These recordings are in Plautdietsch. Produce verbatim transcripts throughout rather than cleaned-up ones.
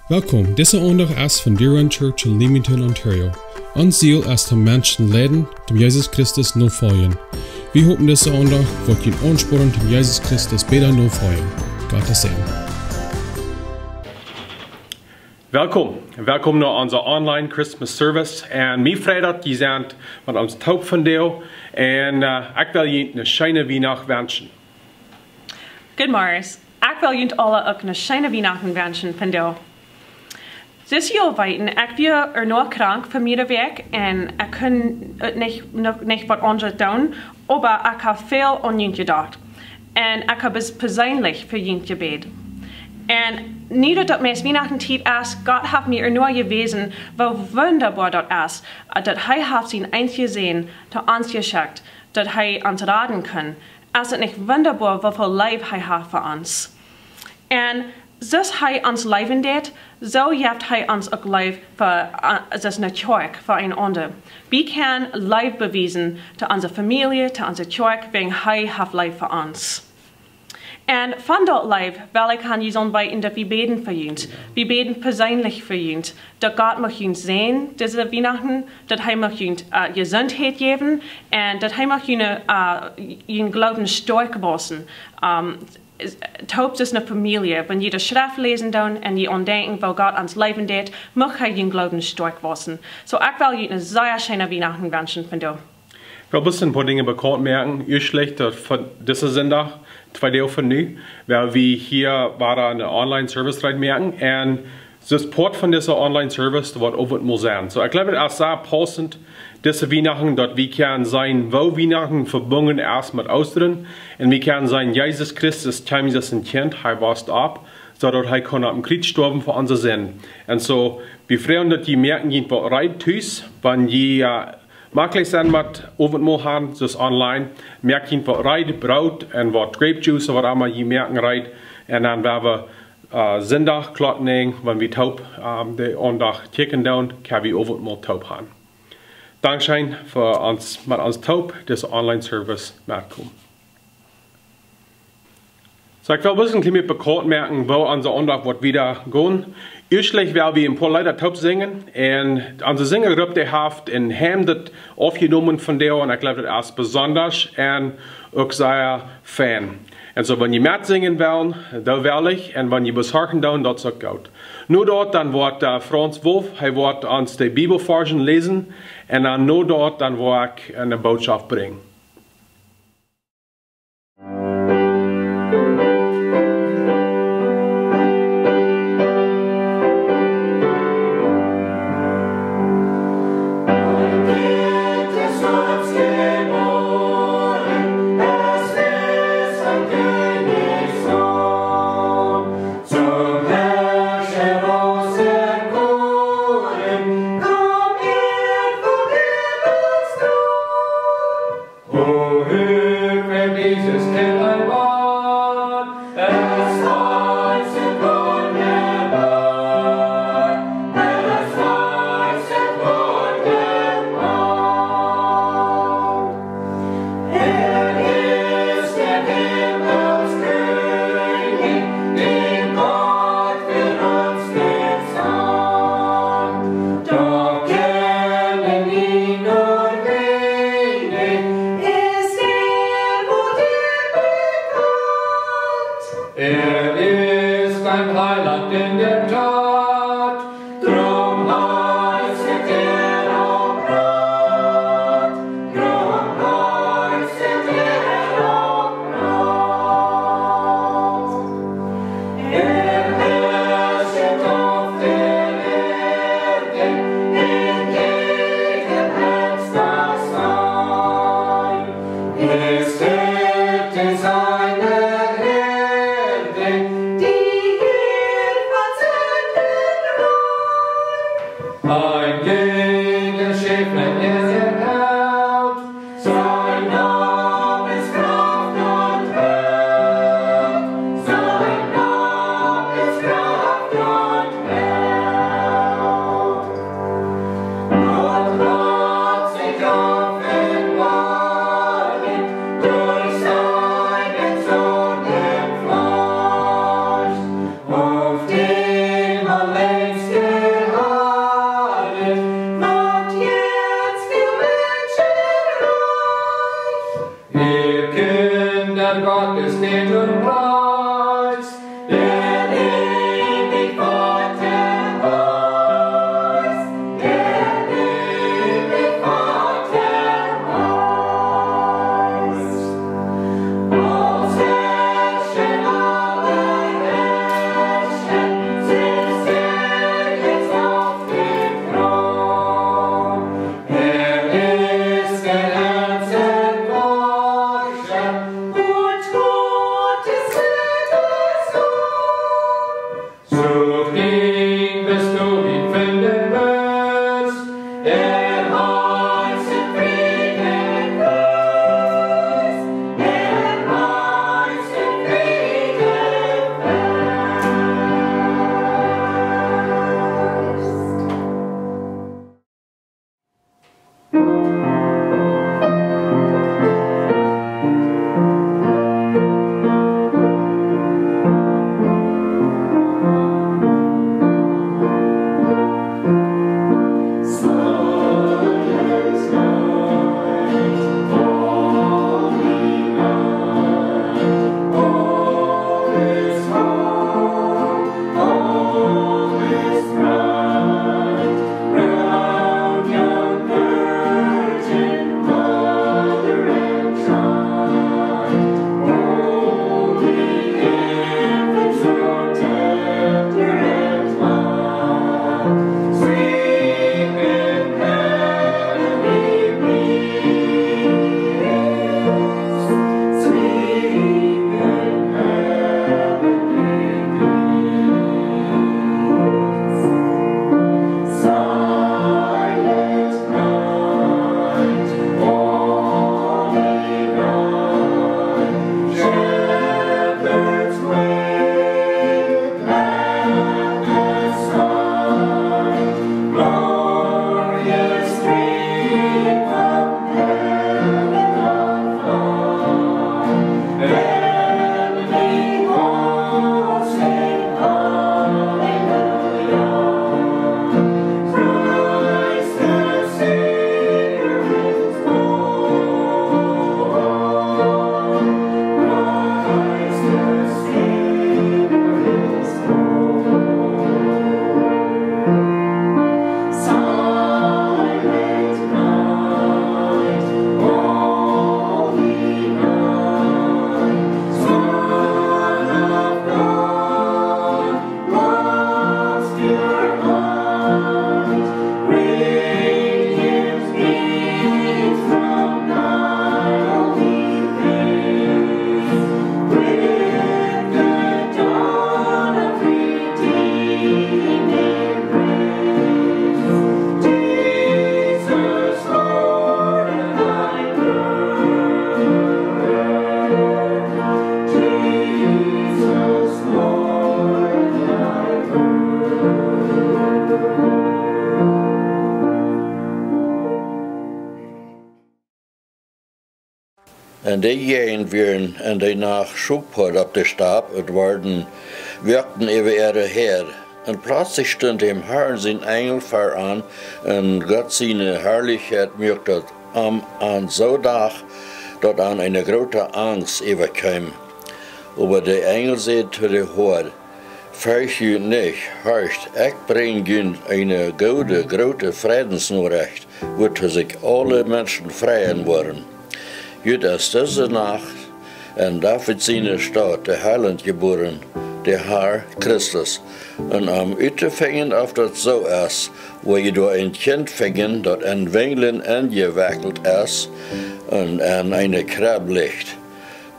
Welkom, dise Aundacht es von Deer Run Church in Leamington, Ontario. Ons Ziel es, de Menschen leiden, dem Jesus Christus nofoljen. Wie hopen, dise Aundacht woat junt aunspornen, dem Jesus Christus bäta nofoljen. Gottes Segen. Welkom. Welkom no onse online Christmas service. Un mie freit daut jie sent met ons toop vondoag. Un, eh, ekj well junt eene scheene Wienacht wenschen. Goodemorjes. Ekj well junt aula uk eene scheene Wienachten wenschen vondoag. Soo aus jie weeten, ekj wia ea noch krank fa mea Wäakj un ekj kunn, eh, nich, noch nich waut aundasch doonen, oba ekj hab väl aun junt jedocht. Un ekj hab uk perseenlich fa junt jebät. Un nu daut daut meist Wienachtientiet es, Gott haft mie ea noch jewäsen, woo wundaboa daut es, eh, daut hee haft sienen eensjen Sän to ons jeschekjt, daut hee ons raden kunn. Es daut nich wundaboa, woo väl Leew hee haft fa ons? Un soo aus hee ons leewen deit, soo jeft hee ons uk Leew fa, eh, soo aus eene Kjoakj, fa eenaunda. Wie kjennen Leew bewiesen to onse Famielje, to onse Kjoakj, wäajen hee haft Leew fa ons. Un von daut Leew well ekj aun junt aunbeeden, daut wie bäden fa junt. Wie bäden perseenlich fa junt. Daut Gott mucht junt säajnen dise Wienachten, daut hee mucht junt, eh, Jesundheit jäwen un daut hee mucht junt, eh, jun Gloowen stoakj waussen. Ehm, es, toop aus eene Famielje, wan jie de Schreft läsen doonen un jie aun denkjen, woo Gott ons leewen deit, mucht hee jun Gloowen stoakj waussen. Soo, ekj well junt eene sea scheene Wienachten wenschen vondoag. Ekj well bloos een poa Dinja bekaunt moaken. Ieescht daut fa disen Sindach, twee Doag von nu, woa wie hia wada een Online-Service reed moaken. Un soo aus Poat von dise Online-Service woat Owentmol sennen. Soo, ekj jleew, daut es sea paussent, dise Wienachten, daut wie kjennen seenen, woo Wienachten vebungen es met Oostren. Un wie kjennen seenen, Jesus Christus kjeem aus een Kjint, hee word opp, soo daut hee kunn opp een Kjriez stoawen fa onse Sind. Un soo, wie freien ons, daut jie moaken junt waut reed tus, wan jie, eh, Moakjlich sent met Owentmol han, soo aus online, moakt junt waut reed, Broot un waut Grape Juice ooda waut emma jie moaken reed. Un dan woa wie, eh, Sindach Klock näajen, wan wie toop, ehm, de Aundacht kjikjen doonen, kjenn wie Owentmol toop han. Dankscheen fa ons, met ons toop, dise Online-Service metkomen. Soo, ekj well bloos een kjlien bät bekaunt moaken, woo onse Aundacht woat wieda gonen. Ieescht woa wie een poa Leeda toop sinjen. Un onse Sinjagrupp, dee haft een Heim daut oppjenomen vondoag. Un ekj jleew, daut es besonda un uk sea fein. Un soo, wan jie metsinjen wellen, daut well ekj. Un wan jie bloos horchen doonen, daut es uk goot. No daut, dan woat, eh, Franz Wolf, hee woat ons de Bibelvarsch läsen. Un dan no daut, dan woa ekj eene Bootschoft brinjen. O, hör, wer dieses Kind ein Wort, es weiß im Wort der Wort, es weiß im Wort der Wort. Er ist der Himmelskönig, den Gott für uns gesandt. Doch kennen ihn nur wenig, ist er wohl dir bekannt. Er ist ein Heiland in der Tat, drum heißet er auch Rat, drum heißet er auch Rat. Er herrscht auf der Erde, in jedem Herz das Sein. Es hörte seine Herde, die hier von Sünde Steht und Kreuz, der ewig Gott, der Geist, der ewig Gott, der Geist. Aus Herrschen aller Herrscher sitzt er jetzt auf dem Thron. Er ist der Herr, der Forscher und Gottes Sohn. Such ihn, bis du ihn finden wirst. Er heißt in Frieden Fürst. Er heißt in Frieden Fürst. En dee Jäajent wieren en dee Nacht Schophoad opp de Stap, et worden, woakten äwa äare Häad. Un plötzlich stunt däm Harn sien Enjel ver an, un Gott siene Harlichkjeit muak daut an, an soo dach, daut an eene groote Angst äwakjeem. Oba de Enjel säd to de Hoad: Ferjcht junt nich, horcht, ekj brinj junt eene goode, groote Freidensnorecht, wuatoo sikj aule Menschen freien woaren. Junt es dise Nacht en David siene Staut de Heilaunt jebuaren, de Har Christus. Un om uttofinjen, auf daut soo es, woa jie doa een Kjint finjen, daut en Winjlen enjewekjelt es un en eene Kjrebb licht.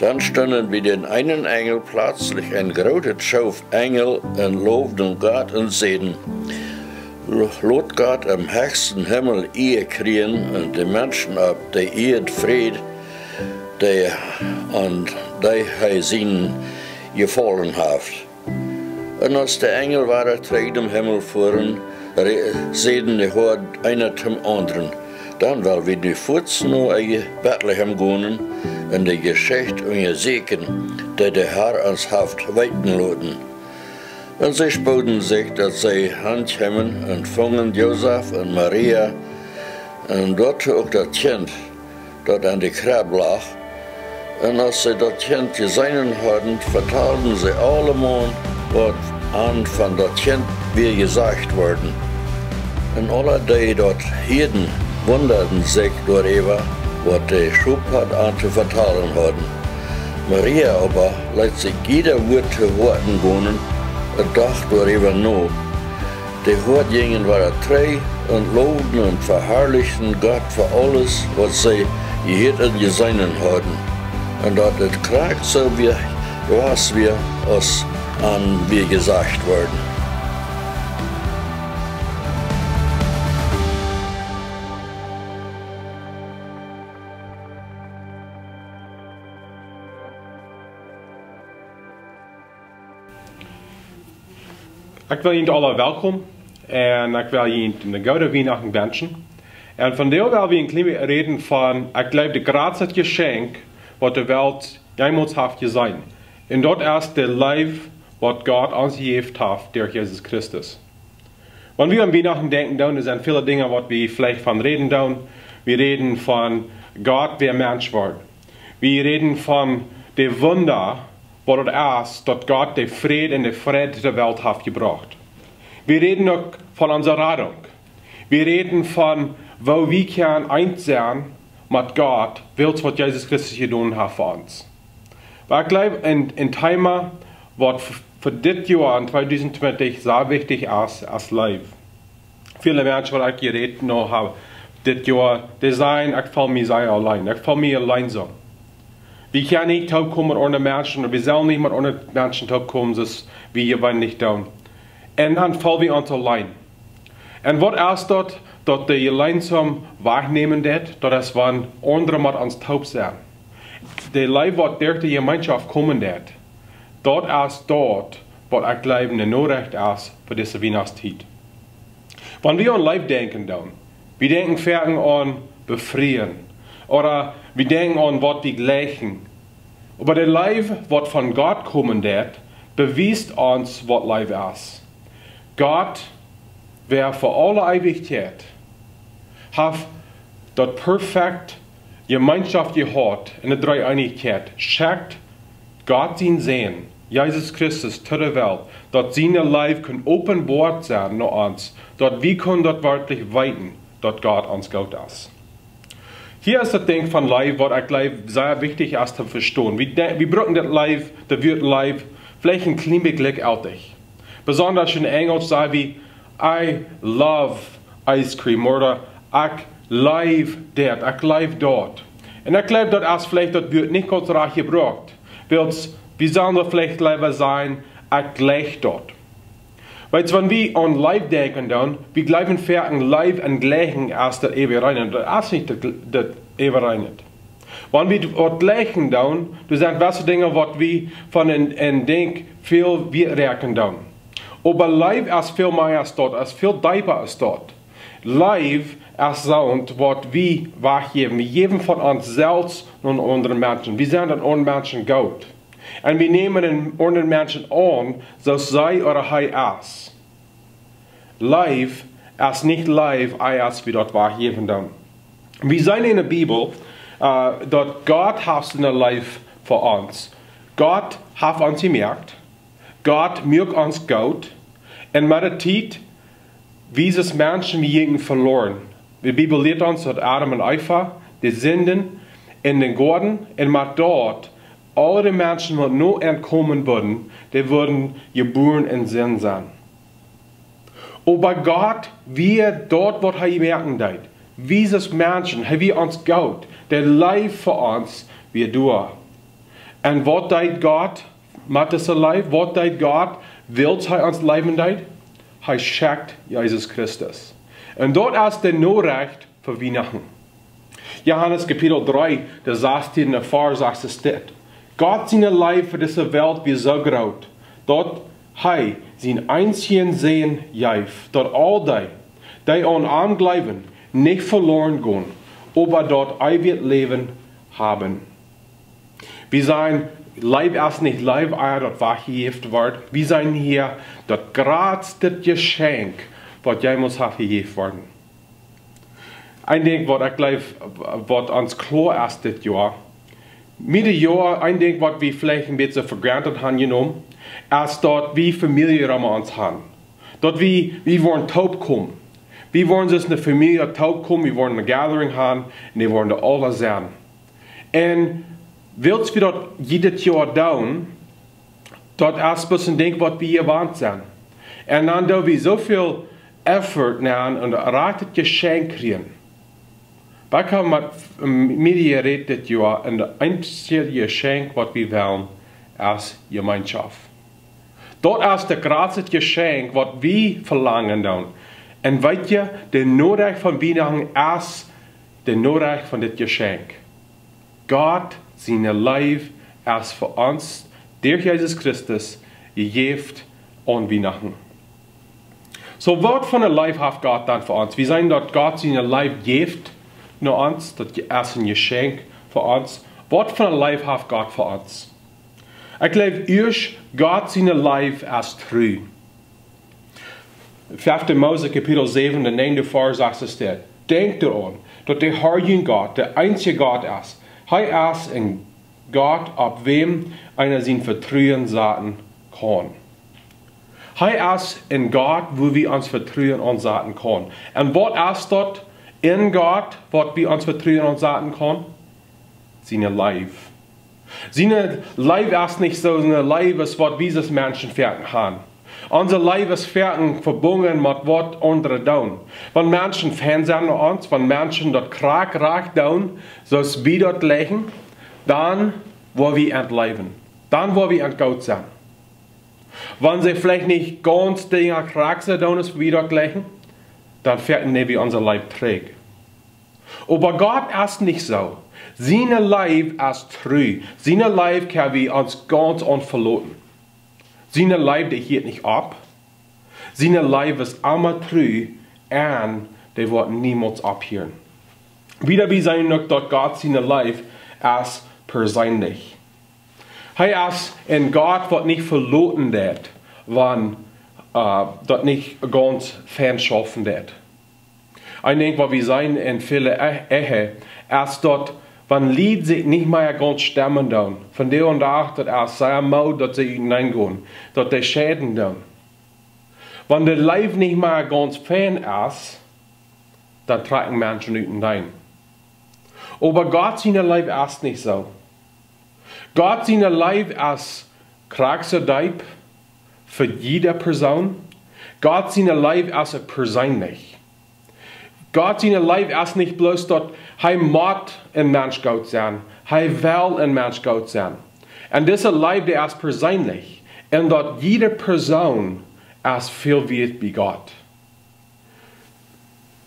Dan stunden bie dän eenen Enjel plötzlich een grootet Schoof Enjel un lowden Gott un säden: Lo-, lot Gott em hechsten Himmel Ea kjrieen un de Menschen opp de Ieed Fräd, dee, aun dee hee sienen Jefaulen haft. Un aus de Enjel wada trigj nom Himmel fuaren, re-, säden de Hoad eena tom aundren: Dan well wie nu fuaz no Betlehem gonen un de Jeschicht unjasieekjen, dee de Har ons haft weeten loten. Un see spooden sikj, daut see han kjeemen, un fungen Josef un Maria un doa uk daut Kjint, daut en de Kjrebb lach. Un aus see daut Kjint jeseenen hauden, vetalden see aulemaun, waut an von daut Kjint wia jesajcht worden. Un aule dee daut hieeden, wundaden sikj doaräwa, waut de Schophoad an to vetalen hauden. Maria oba leet sikj jieda Wuat to Hoaten gonen un docht doaräwa no. De Hoad jinjen wada trigj un lowden un veharlichten Gott fa aules, waut see jehieet un jeseenen hauden, un daut et krakjt soo wia, jewast wia, aus an wia jesajcht worden. Ekj well junt aula welkom un ekj well junt eene goode Wienachten wenschen. Un vondoag well wie een kjlien bät räden von, ekj jleew, daut jratste Jeschenkj, waut de Welt jemols haft jeseenen. Un daut es de Leew, waut Gott ons jejäft haft derch Jesus Christus. Wan wie aun Wienachten denkjen, dan sent väle Dinja, waut wie veleicht von räden dan. Wie räden von Gott, woo Mensch wort. Wie räden von de Wunda, waut et es, daut Gott de Fräd un de Fräd to de Welt haft jebrocht. Wie räden uk von onse Radunk. Wie räden von, woo wie kjennen eent sennen met Gott, wiels waut Jesus Christus jedonen haft fa ons. Oba ekj jleew, een, een Thema, waut f-, fa dit Joa en tweedusent twintich sea wichtich es, es Leew. Väle Menschen, waut ekj jerät no hab dit Joa, dee sajen: "Ekj feel mie sea auleen, ekj feel mie auleen soo." Wie kjennen nich toopkomen met aundre Menschen, un wie sellen nich met aundre Menschen toopkomen, soo aus wie jeweenlich doonen. Un dan feel wie ons auleen. Un waut es daut, daut de Auleensomkjeit wajchnämen deit? Daut es, wan aundre met ons toop sent. De Leew, waut derch de Jemeenschoft komen deit, daut es daut, waut ekj jleew, de Norecht es fa dise Wienachtstiet. Wan wie aun Leew denkjen dan, wie denkjen foaken aun befrieen, ooda wie denkjen aun waut wie jlikjen. Oba de Leew, waut von Gott komen deit, bewiest ons, waut Leew es. Gott, wäa fa aule Eewichkjeit haft daut perfekt Jemeenschoft jehaut en de Dreeeenichkjeit, schekjt Gott sienen Sän, Jesus Christus, to de Welt, daut siene Leew kunn openboat sennen no ons, daut wie kunnen daut werkjlich weeten, daut Gott ons goot es. Hia es daut Dinkj von Leew, waut ekj jleew sea wichtich es to vestonen. Wie de-, wie brucken daut Leew, daut Wuat Leew, veleicht een kjlien bät jlikjjeltich. Besonda en Enjelsch saj wie: "I love ice cream", ooda "Ekj leew dit, ekj leew daut." Un ekj jleew, daut es veleicht daut Wuat nich gaunz rajcht jebrukt. Wiels, wie sellen daut veleicht leewa sajen: "Ekj jlikj daut." Weetst, wan wie aun Leew denkjen dan, wie jleewen foaken, Leew un Jlikjen es daut äwareen. Daut es nich daut, daut äwareen. Wan wie waut jlikjen dan, doa sent jewesse Dinja, waut wie von een, een Dinkj väl wieet räakjen dan. Oba Leew es väl mea aus daut, es väl deepa aus daut. Leew es daut, waut wie wajchjäwen. Wie jäwen von ons selfst no aundre Menschen. Wie sent aundre Menschen goot. Un wie nämen een aundren Menschen aun, soo aus see ooda hee es. Leew es nich Leew, ea aus wie daut wajchjäwen dan. Wie seenen en de Bibel, äh, daut Gott haft eene Leew fa ons. Gott haft ons jemoakt. Gott muak ons goot. Un met de Tiet, wie aus Menschen, wie jinjen veloaren. De Bibel lieet ons, daut Adam un Eva, dee sinden en dän Goaden, un met daut, aule de Menschen, waut no an komen wudden, dee wudden jebuaren en Sind sennen. Oba Gott wia daut, waut hee moaken deed. Wie aus Menschen, hee wia ons goot. De Leew fa ons wia doa. Un waut deed Gott met dise Leew? Waut deed Gott, wiels hee ons leewen deed? Hee schekjt Jesus Christus. Un daut es de Norecht fa Wienachten. Johanes Kapitel dree, de sastieende Varsch, sajcht et dit: "Gott siene Leew fa dise Welt wia soo groot, daut hee sienen eensjen Sän jeef, daut aul dee, dee aun am jleewen, nich veloaren gonen, oba daut eewje Läwen haben." Wie seenen, Leew es nich Leew, ea daut wajchjejäft woat. Wie seenen hia daut jratste Jeschenkj, waut jemols haft jejäft worden. Een Dinkj, waut ekj jleew, waut ons kloa es dit Joa, Met de Joaren, een Dinkj waut wie veleicht een bät fa granted haben jenomen, es daut wie Famielje rom ons haben. Daut wie, wie woaren toopkomen. Wie woaren aus eene Famielje toopkomen, wie woaren eene gathering haben un dee woaren doa aula sennen. Un wiels wie daut jiedet Joa doonen, daut es bloos een Dinkj waut wie jewant sent. Un dan doo wie soo väl effort nenn un daut rajchte Jeschenkj kjrieen. Wie haben met Famielje jerät dit Joa un daut eensje Jeschenkj waut wie wellen es Jemeenschoft. Daut es daut jratste Jeschenkj waut wie velangen doonen. Un weet jie, de Norecht von Wienachten es de Norecht von dit Jeschenkj. Gott siene Leew es fa ons derch Jesus Christus jejäft aun Wienachten. Soo, waut fa eene Leew haft Gott dan fa ons? Wie seenen daut Gott siene Leew jeft no ons, daut es een Jeschenkj fa ons. Waut fa eene Leew haft Gott fa ons? Ekj jleew ieescht, Gott siene Leew es tru. Fefte Mose Kapitel säwen, de näajende Varsch sajcht et dit: Denkjt doaraun, daut de Herr jun Gott de eensje Gott es. Hee es een Gott, opp wäm eena sien Vetruen saten kaun. Hee es een Gott, wua wie ons Vetruen aun saten kaun. Un waut es daut en Gott, waut wie ons Vetruen aun saten kaun? Siene Leew. Siene Leew es nich soo eene Leew aus waut wie aus Menschen foaken haben. Onse Leew es foaken vebungen met waut aundre doonen. Wan Menschen fein sent no ons, wan Menschen daut krakjt rajcht doonen, soo aus wie daut jleichen, dan woa wie an leewen. Dan woa wie an goot sennen. Wan see veleicht nich gaunz Dinja krakjt soo doonen aus wie daut jleichen, dan foaken näm wie onse Leew trigj. Oba Gott es nich soo. Siene Leew es tru. Siene Leew kjenn wie ons gaunz aun veloten. Siene Leew, dee hieet nich opp. Siene Leew es emma tru un dee woat niemols opphieren. Wieda wie seenen uk daut Gott siene Leew es perseenlich. Hee es een Gott waut nich veloten deit, wan, äh, daut nich gaunz fein schaufen deit. Een Dinkj waut wie seenen en väle E-, Ehen, es daut, wan Lied sikj nich mea gaunz stemmen doonen, von dee aun daut es sea mood daut see uteneen gonen, daut dee scheiden doonen. Wan de Leew nich mea gaunz fein es, dan trakjen Menschen uteneen. Oba Gott siene Leew es nich soo. Gott siene Leew es krakjt soo deep fa jiede Persoon. Gott siene Leew es perseenlich. Gott siene Leew es nich bloos daut hee mott een Mensch goot sennen. Hee well een Mensch goot sennen. Un dise Leew, dee es perseenlich. Un daut jiede Persoon es väl wieet bie Gott.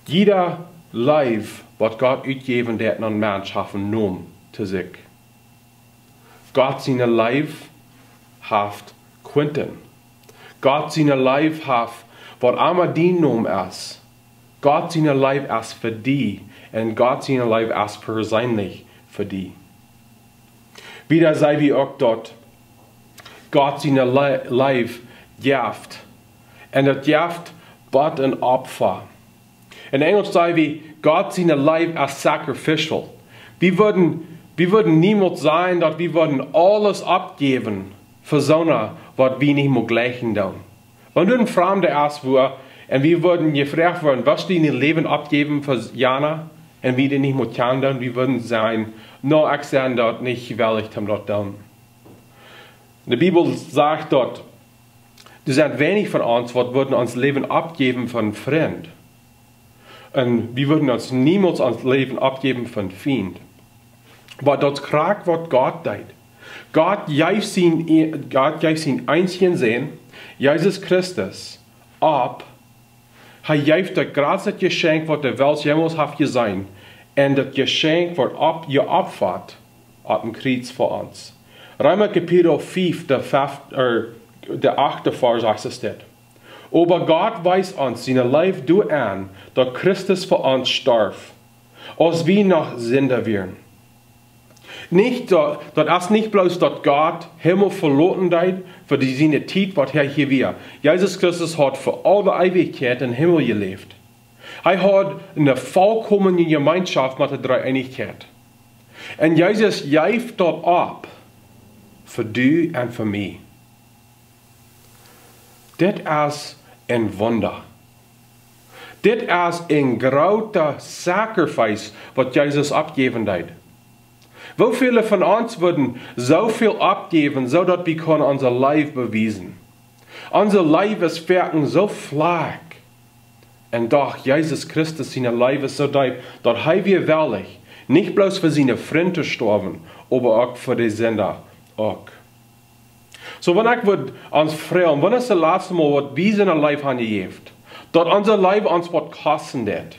Jiede Leew waut Gott utjäwen deit aun een Mensch haft een Nomen to sikj. Gott siene Leew haft Quinten. Gott siene Leew haft waut emma dien Nomen es. Gott siene Leew es fa die un Gott siene Leew es perseenlich fa die. Wieda seenen wie uk daut Gott siene Le-, Leew jeft. Un daut jeft waut een Opfa. En Enjelsch saj wie, Gott siene Leew es sacrificial. Wie wudden, wie wudden niemols sajen daut wie wudden aules oppjäwen fa soona waut wie nich mol jleichen doonen. Wan doa een Framda es wua, un wie wudden jefroacht woaren, wurscht du dien Läwen oppjäwen fa jana, un wie dee nich mol kjanen doonen, wie wudden sajen, nä, ekj sie daut nich wellich om daut to doonen. De Bibel sajcht daut, doa sent weinich von ons waut wudden ons Läwen oppjäwen fa een Frint. Un wie wudden ons niemols ons Läwen oppjäwen fa een Fient. Oba daut es krakjt waut Gott deed. Gott jeef sien, Gott jeef sienen eensjen Sän, Jesus Christus, opp. Hee jeef daut jratste Jeschenkj waut de Welt jemols haft jeseenen. Un daut Jeschenkj wort opp-, jeopfat opp een Kjriez fa ons. Reema Kapitel fief, de fef-, er, de achte Varsch sajcht et dit: Oba Gott wiest ons siene Leew doaraun, daut Christus fa ons storf, aus wie noch Sinda wieren. Nich daut, daut es nich bloos daut Gott Himmel veloten deed fa dee siene Tiet waut hee hia wia. Jesus Christus haud fa aule Eewichkjeit em Himmel jeläft. Hee haud eene volkomne Jemeenschoft met de Dreeeenichkjeit. Un Jesus jeef daut opp fa die un fa mie. Dit es een Wunda. Dit es een groota sacrifice, waut Jesus oppjäwen deed. Woo väle von ons wudden soo väl oppjäwen, soo daut wie kunnen onse Leew bewiesen? Onse Leew es werkjlich soo flach. Un doch, Jesus Christus siene Leew es soo deep, daut hee wia wellich, nich bloos fa siene Frind to stoawen, oba uk fa de Sinda uk. Soo, wan ekj wudd ons froagen, wan es daut latste Mol, waut wie siene Leew han jejäft? Daut onse Leew ons waut kosten deed.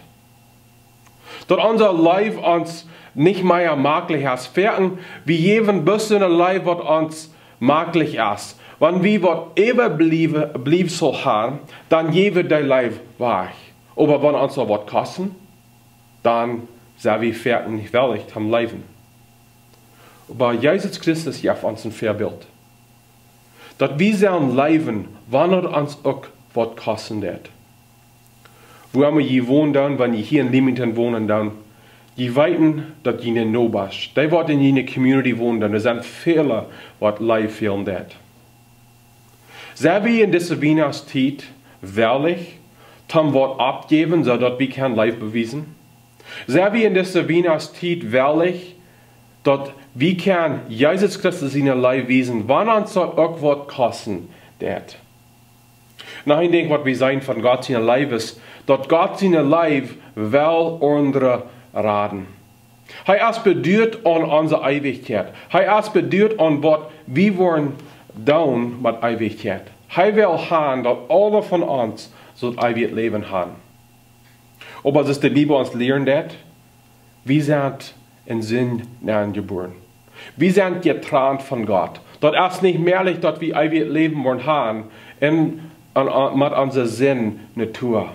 Daut onse Leew ons nich mea mäajlich es. Werkjlich, wie jäwen bloos eene Leew, waut ons mäajlich es. Wan wie waut äwabliewen, bliewen sellen haben, dan jäwen wie dee Leew wajch. Oba wan ons daut waut kosten, dan sent wie werkjlich nich wellich toom leewen. Oba Jesus Christus jeef ons een Väabilt. Daut wie sellen leewen, wan daut ons uk waut kosten deed. Wua emma jie wonen doonen, wan jie hia en Leamington wonen doonen, jie weeten, daut jie Nobasch, dee waut en june community wonen doonen, doa sent väle, waut Leew fälen deed. Sent wie en dise Wienachtstiet wellich, toom waut oppjäwen, soo daut wie kjennen Leew bewiesen? Sent wie en dise Wienachtstiet wellich, daut wie kjennen Jesus Christus siene Leew wiesen, wan ons daut uk waut kosten deed? Nu, een Dinkj, waut wie seenen von Gott siene Leew es, daut Gott siene Leew well aundre raden. Hee es beduat aun onse Eewichkjeit. Hee es beduat aun waut wie woaren doonen met Eewichkjeit. Hee well haben, daut aule von ons sellen eewjet Läwen haben. Oba soo aus de Bibel ons lieren deed, wie sent en Sind nenjebuaren. Wie sent jetrant von Gott. Daut es nich mäajlich, daut wie eewjet Läwen woaren haben en, en, en, met onse Sind Natua.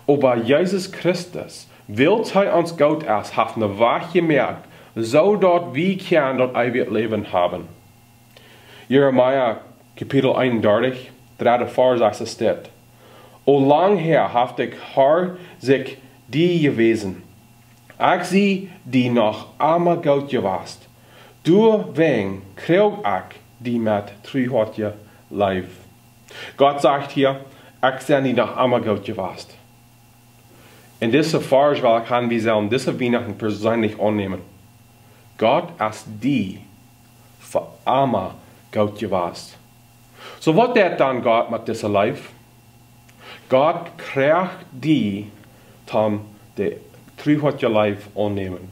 Oba Jesus Christus, wiels hee ons goot es, haft een Wajch jemoakt, soo daut wie kjennen daut eewje Läwen haben. Jeremia Kapitel eenundartich, dredde Varsch, sajcht et dit: "Woo lang, Herr, haft de Herr sikj die jewäsen? Ekj sie die noch emma goot jewast. Doawäajen kjrieech ekj die met triehotje Leew." Gott sajcht hia: "Ekj sie die noch emma goot jewast." En dise Varsch well ekj han, wie sellen dise Wienachten perseenlich aunnämen. Gott es die fa emma goot jewast. Soo, waut deed dan Gott met dise Leew? Gott kjrieech die toom de triehotje Leew aunnämen.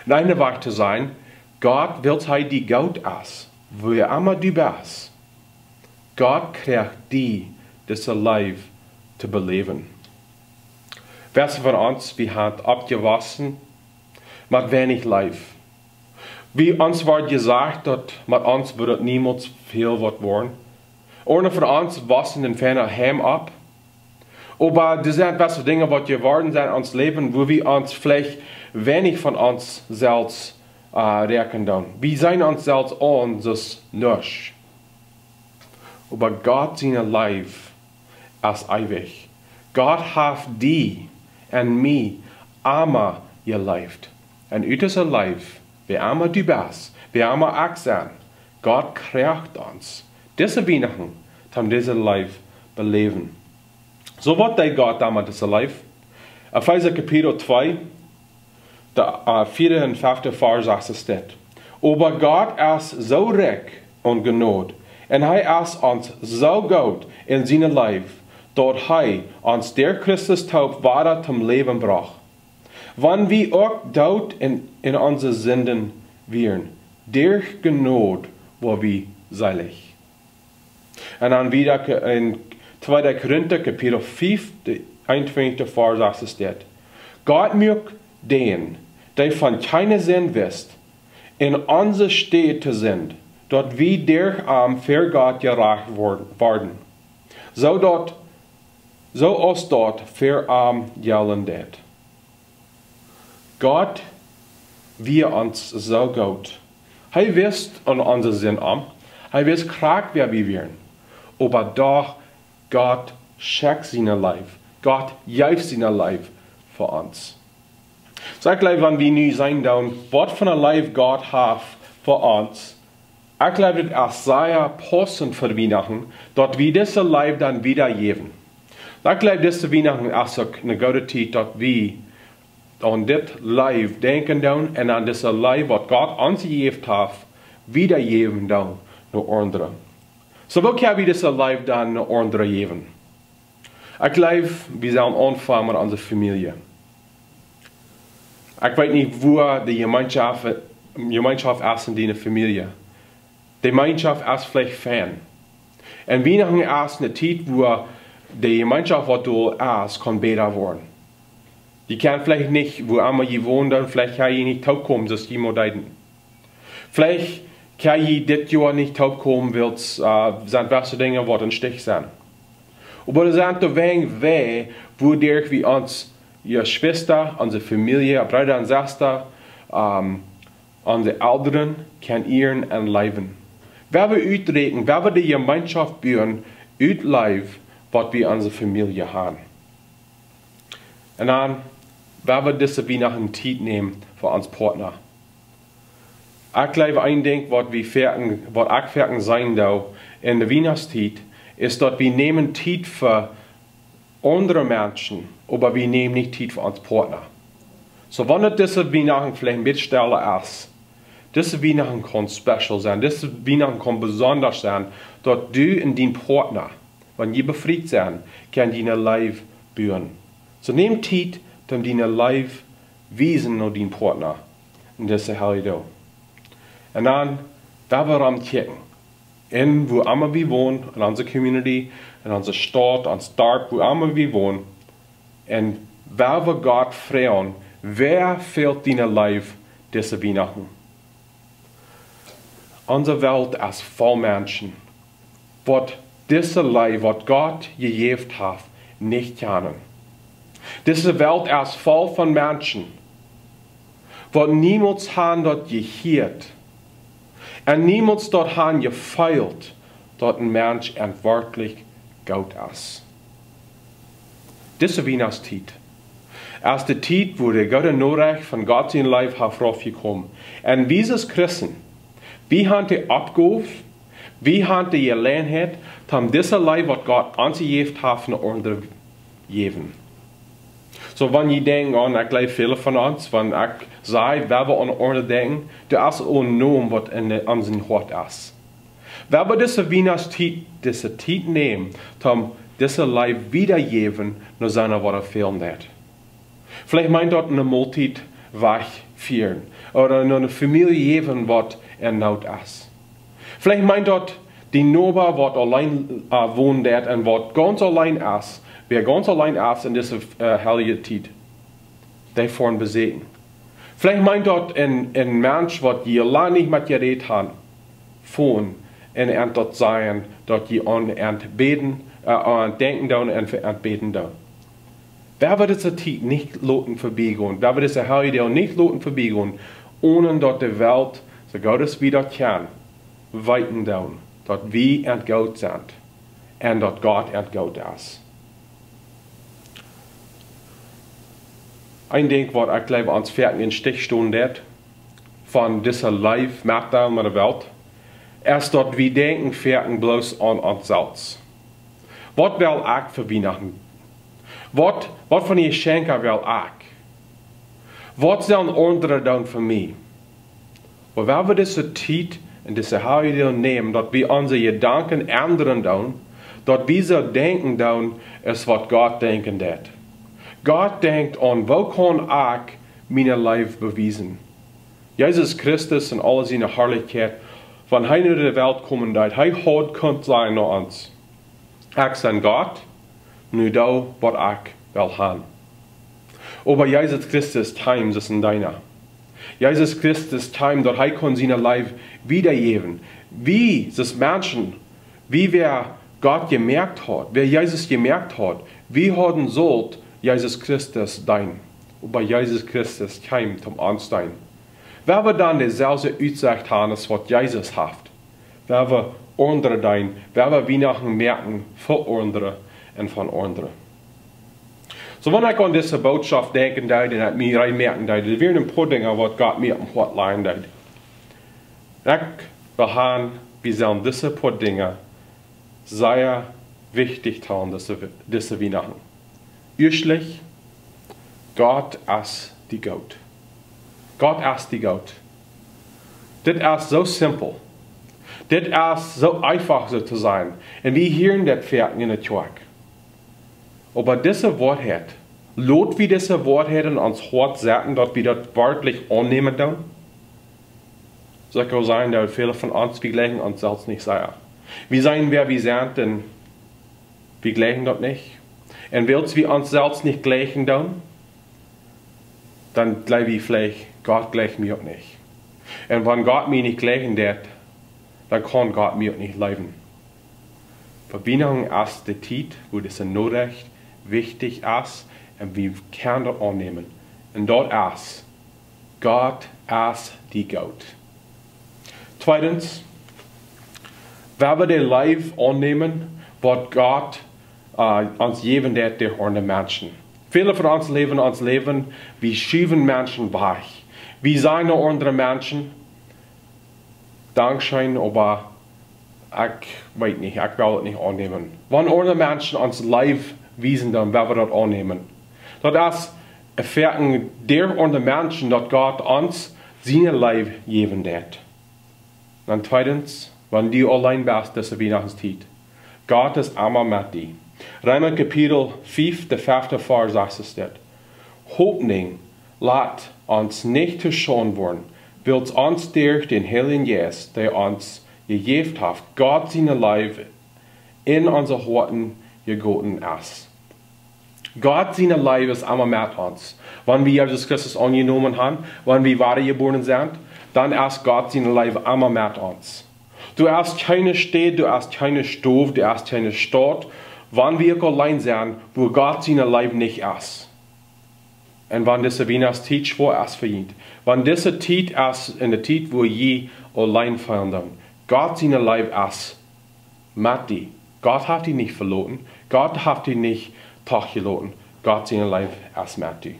Een Wajch to sennen, Gott, wiels hee die goot es, wua emma du best, Gott kjrieech die dise Leew to beläwen. Wäa von ons, wie sent oppjewossen met weinich Leew. Wie ons wort jesajcht, daut met ons wudd et niemols väl waut woaren. Aundre von ons wossen en een fein Heim opp. Oba doa sent best Dinja, waut jeworden sent en ons Läwen, wua wie ons veleicht weinich von ons selfst, äh, räakjnen doonen. Wie seenen ons selfst aun aus nuscht. Oba Gott siene Leew es eewich. Gott haft die un mie emma jeleeft. Un ut dise Leew, wua emma du best, wua emma ekj sie, Gott kjrieech ons dise Wienachten, toom dise Leew beläwen. Soo, waut deed Gott dan met dise Leew? Efeesa Kapitel twee, de, äh, vieede un fefte Varsch, sajcht et dit: "Oba Gott es soo rikj aun Jnod, un hee es ons soo goot en siene Leew, daut hee ons derch Christus toop wada toom Läwen brocht, wan wie uk doot en, en onse Sinden wieren. Derch Jnod woa wie selich." Un dan wieda Ko-, en tweede Korinta Kapitel fiew, de eenuntwintichste Varsch, sajcht et dit: "Gott muak dän, dee von kjeene Sind wist, en onse Städ to Sind, daut wie derch am ver Gott jerajcht wor-, worden, soo daut, soo aus daut ver am jellen deed." Gott wia ons soo goot. Hee wist aun onse Sind om. Hee wist krakjt, wäa wie wieren. Oba doch, Gott schekjt siene Leew. Gott jeef siene Leew fa ons. So ekj jleew, wan wie nu seenen doonen, waut fa eene Leew Gott haft fa ons, ekj jleew, daut es sea paussent fa Wienachten, daut wie dise Leew dan wiedajäwen. Ekj jleew, dise Wienachten es uk eene goode Tiet, daut wie aun dit Leew denkjen doonen un aun dise Leew, waut Gott ons jejäft haft, wiedajäwen doonen no aundre. So, woo kjenn wie dise Leew dan no aundre jäwen? Ekj jleew, wie sellen aunfangen met onse Famielje. Ekj weet nich, woo de Jemeenschoft, Jemeenschoft es en diene Famielje. De Jemeenschoft es veleicht fein. Un Wienachten es eene Tiet, wua de Jemeenschoft, waut doa es, kaun bäta woaren. Jie kjennen veleicht nich, wua emma jie wonen, dan veleicht kjenn jie nich toopkomen, soo aus jie mol deeden. Veleicht kjenn jie dit Joa nich toopkomen, wiels, äh, sent waut Dinja, waut em Stich sent. Oba doa sent doa Wäaj, woo derch wie ons Jeschwista, onse Famielje, Breeda un Sestren, ähm, onse Elren kjennen ieren un leewen. Woo wie utdrekjen, woo wie de Jemeenschoft buen, ut Leew, waut wie onse Famielje haben. Un dan, woo wie dise Wienachten Tiet nämen fa ons Partner. Ekj jleew, een Dinkj, waut wie foaken, waut ekj foaken seenen doo en de Wienachtstiet, es, daut wie nämen Tiet fa aundre Menschen, oba wie nämen nich Tiet fa ons Partner. So, wan et dise Wienachten veleicht een bät stella es, dise Wienachten kaun special sennen, dise Wienachten kaun besonda sennen, daut du un dien Partner, wan jie befriet sent, kjennen june Leew buen. So, näm Tiet, om june Leew wiesen no dien Partner en dise Heljedach. Un dan, woo wie rom kjikjen, en wua emma wie wonen, en onse Community, en onse Staut, ons Darp, wua emma wie wonen, un woo wie Gott froagen, woo fält june Leew dise Wienachten? Onse Welt es voll Menschen, waut dise Leew, waut Gott jejäft haft, nich kjanen. Dise Welt es voll von Menschen, waut niemols han daut jehieet un niemols daut han jefeelt, daut een Mensch werkjlich goot es. Dise Wienachtstiet es de Tiet, wua de goode Norecht von Gott siene Leew haft raufjekomen. Un wie aus Christen, wie han de Oppgow, wie han de Jeläajenheit, om dise Leew, waut Gott ons jejäft haft, no aundre jäwen. So, wan jie denkjen aun, ekj jleew, väle von ons, wan ekj saj, woo wie aun aundre denkjen, daut es een Nomen, waut en de, aun sien Hoat es. Woo wie dise Wienachtstiet, dise Tiet nämen, om dise Leew wiedajäwen, no seenen, waut fält. Veleicht meent daut eene Moltiet wajchfieren ooda eene Famielje jäwen, waut en Noot es. Veleicht meent daut dee Noba, waut auleen, äh, wonen deit un waut gaunz auleen es, wäa gaunz auleen es en dise, äh, Heljedach, dee foaren beseakjen. Veleicht meent daut een, een Mensch, waut jie lang nich mea jerät han, foaren un an daut sajen, daut jie aun an bäden, äh, aun denkjen doonen un fa an bäden doonen. Woo wie dise Tiet nich loten verbiegonen, woo wie dise Heljedach nich loten verbiegonen, onen daut de Welt, soo goot aus wie daut kjennen, weeten doonen, daut wie an goot sent un daut Gott an goot es. Een Dinkj, waut ekj jleew, ons foaken em Stich stonen deit, von dise Leew met de aundre Welt, es daut wie denkjen foaken bloos aun ons selfst. Waut well ekj fa Wienachten? Waut, waut fa Jeschenkja well ekj? Waut sellen aundre doonen fa mie? Oba woo wie dise Tiet un dise Heljedach nämen, daut wie onse Jedanken endren doonen, daut wie soo denkjen doonen, es waut Gott denkjen deit. Gott denkjt aun, woo kaun ekj miene Leew bewiesen? Jesus Christus en aul siene Harlichkjeit, wan hee no de Welt komen deed, hee haud kunt sajen no ons: Ekj sie Gott, nu doo waut ekj well han. Oba Jesus Christus kjeem aus een Deena. Jesus Christus kjeem, daut hee kunn siene Leew wiedajäwen. Wie, aus Menschen, wie wäa Gott jemoakt haud, wäa Jesus jemoakt haud, wie hauden sult Jesus Christus deenen. Oba Jesus Christus kjeem toom ons deenen. Woo wie dan deeselwje Utsecht han aus waut Jesus haft, woo wie aundre deenen, woo wie Wienachten moaken fa aundre un von aundre. Soo, wan ekj aun dise Bootschoft denkjen deed un daut mie rein moaken deed, doa wieren een poa Dinja waut Gott mie oppem Hoat lajen deed. Ekj well han, wie sellen dise poa Dinja sea wichtich talen, dise, dise Wienachten. Ieeschtlich, Gott es dee goot. Gott es dee goot. Dit es soo simpel. Dit es soo eefach, soo to sajen. Un wie hieren daut foaken enne Kjoakj. Oba dise Woarheit, lot wie dise Woarheit en ons Hoat setten, daut wie daut werkjlich aunnämen doonen? Soo ekj well sajen, daut väle von ons, wie jleichen ons selfst nich sea. Wie seenen, wäa wie sent, un wie jleichen daut nich. Un wiels wie ons selfst nich jleichen doonen, dan jleew wie veleicht, Gott jleicht mie uk nich. Un wan Gott mie nich jleichen deit, dan kaun Gott mie uk nich leewen. Oba Wienachten es de Tiet, wua dise Norecht wichtich es un wie kjennen daut aunnämen. Un daut es, Gott es dee goot. Tweedens, wie haben de Leew aunnämen, waut Gott, äh, ons jäwen deit derch aundre Menschen. Väle von ons läwen ons Läwen, wie schuwen Menschen wajch. Wie sajen no aundre Menschen, Dankscheen, oba ekj weet nich, ekj well daut nich aunnämen. Wan aundre Menschen ons Leew wiesen, dan woa wie daut aunnämen. Daut es foaken derch aundre Menschen, daut Gott ons siene Leew jäwen deit. Dan tweedens, wan du auleen best, dise Wienachtstiet, Gott es emma met die. Reema Kapitel fief, de fefte Varsch sajcht dit: Hopninj lat ons nich to Schaund woaren, wiels ons derch dän Heiljen Jeist, dee ons jejäft haft, Gott siene Leew en onse Hoaten jegoten es. Gott siene Leew es emma met ons. Wan wie Jesus Christus aunjenomen haben, wan wie wadajebuaren sent, dan es Gott siene Leew emma met ons. Doa es kjeene Städ, doa es kjeene Stow, doa es kjeene Staut, wan wie uk auleen sent, wua Gott siene Leew nich es. Un wan dise Wienachtstiet schwoa es fa junt, wan dise Tiet es enne Tiet, wua jie auleen feelen doonen, Gott siene Leew es met die. Gott haft die nich veloten. Gott haft die nich trajchtjeloten. Gott siene Leew es met die.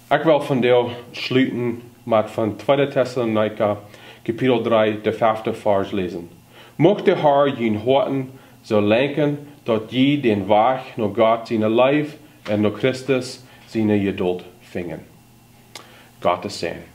Ekj well vondoag schluten met von tweede Tessalonicha, Kapitel dree, de fefte Varsch läsen. Mucht de Herr june Hoaten soo lenkjen, daut jie dän Wajch no Gott siene Leew un no Christus siene Jeduld finjen. Gottes Säajen.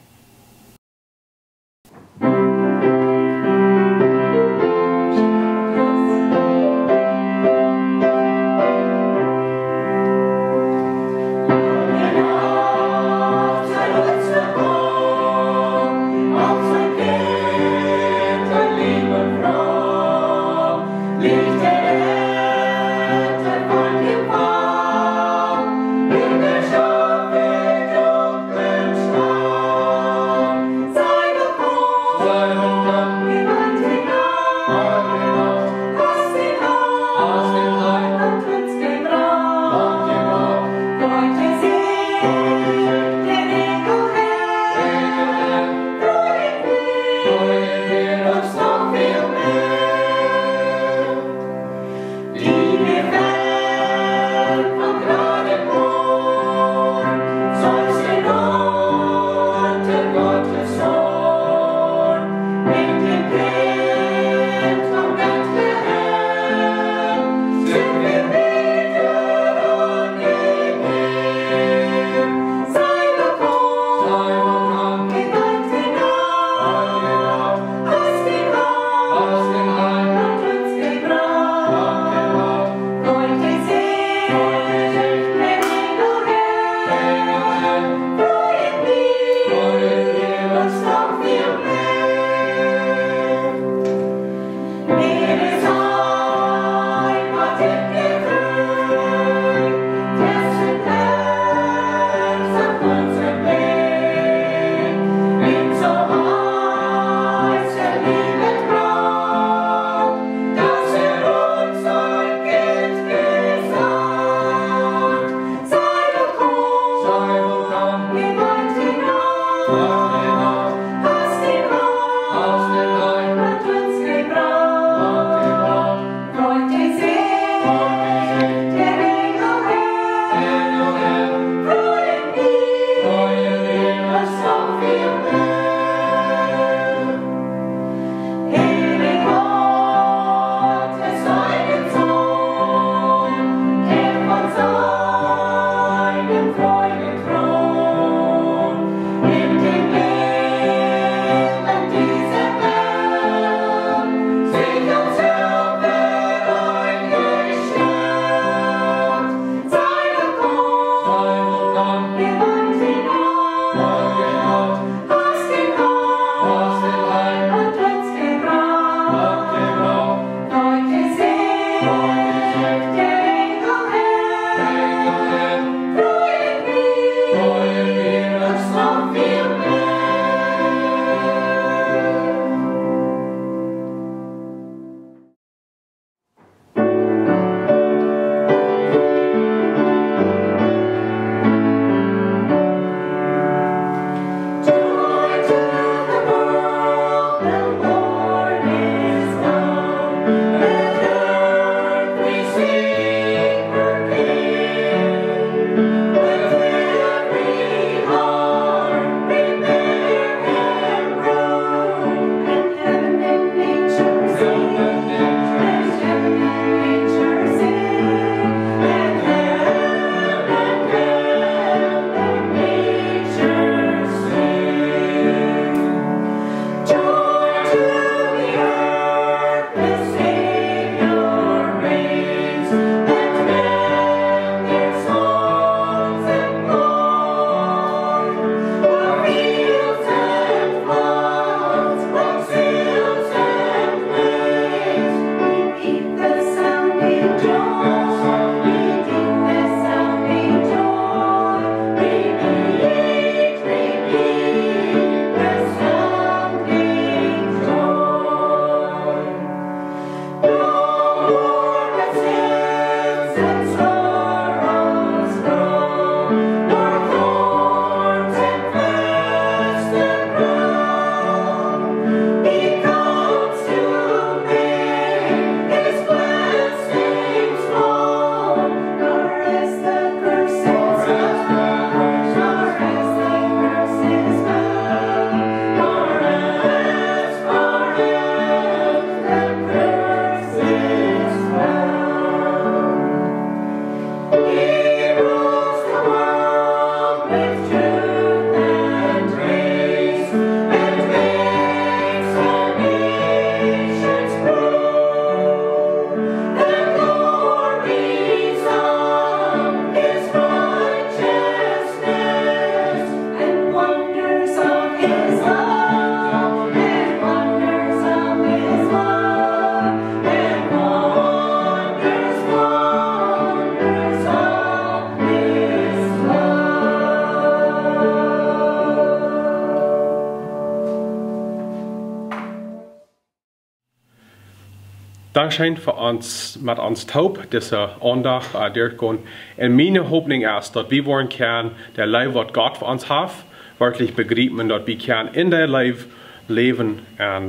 Dankscheen fa ons, met ons toop dise Aundacht uh, derchgonen. Un miene Hopninj es, daut wie woaren kjennen de Leew, waut Gott fa ons haft, werkjlich bejriepen, un daut wie kjennen en de Leew läwen un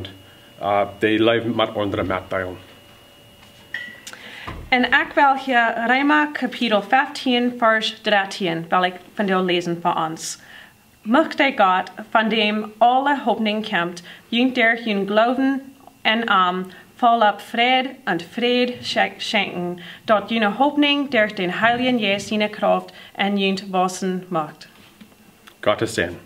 uh, de Leew met aundre metdeelen. Un ekj well hia Reema Kapitel feftieen, Varsch dartieen, well ekj vondoag läsen fa ons. Mucht de Gott, von däm aule Hopninj kjemt, junt derch jun Gloowen aun am vollop Fräd un Fräd schen-, schenkjen, daut june Hopninj derch dän Heiljen Jeist siene Krauft enn junt wausen mucht. Gottes Säajen.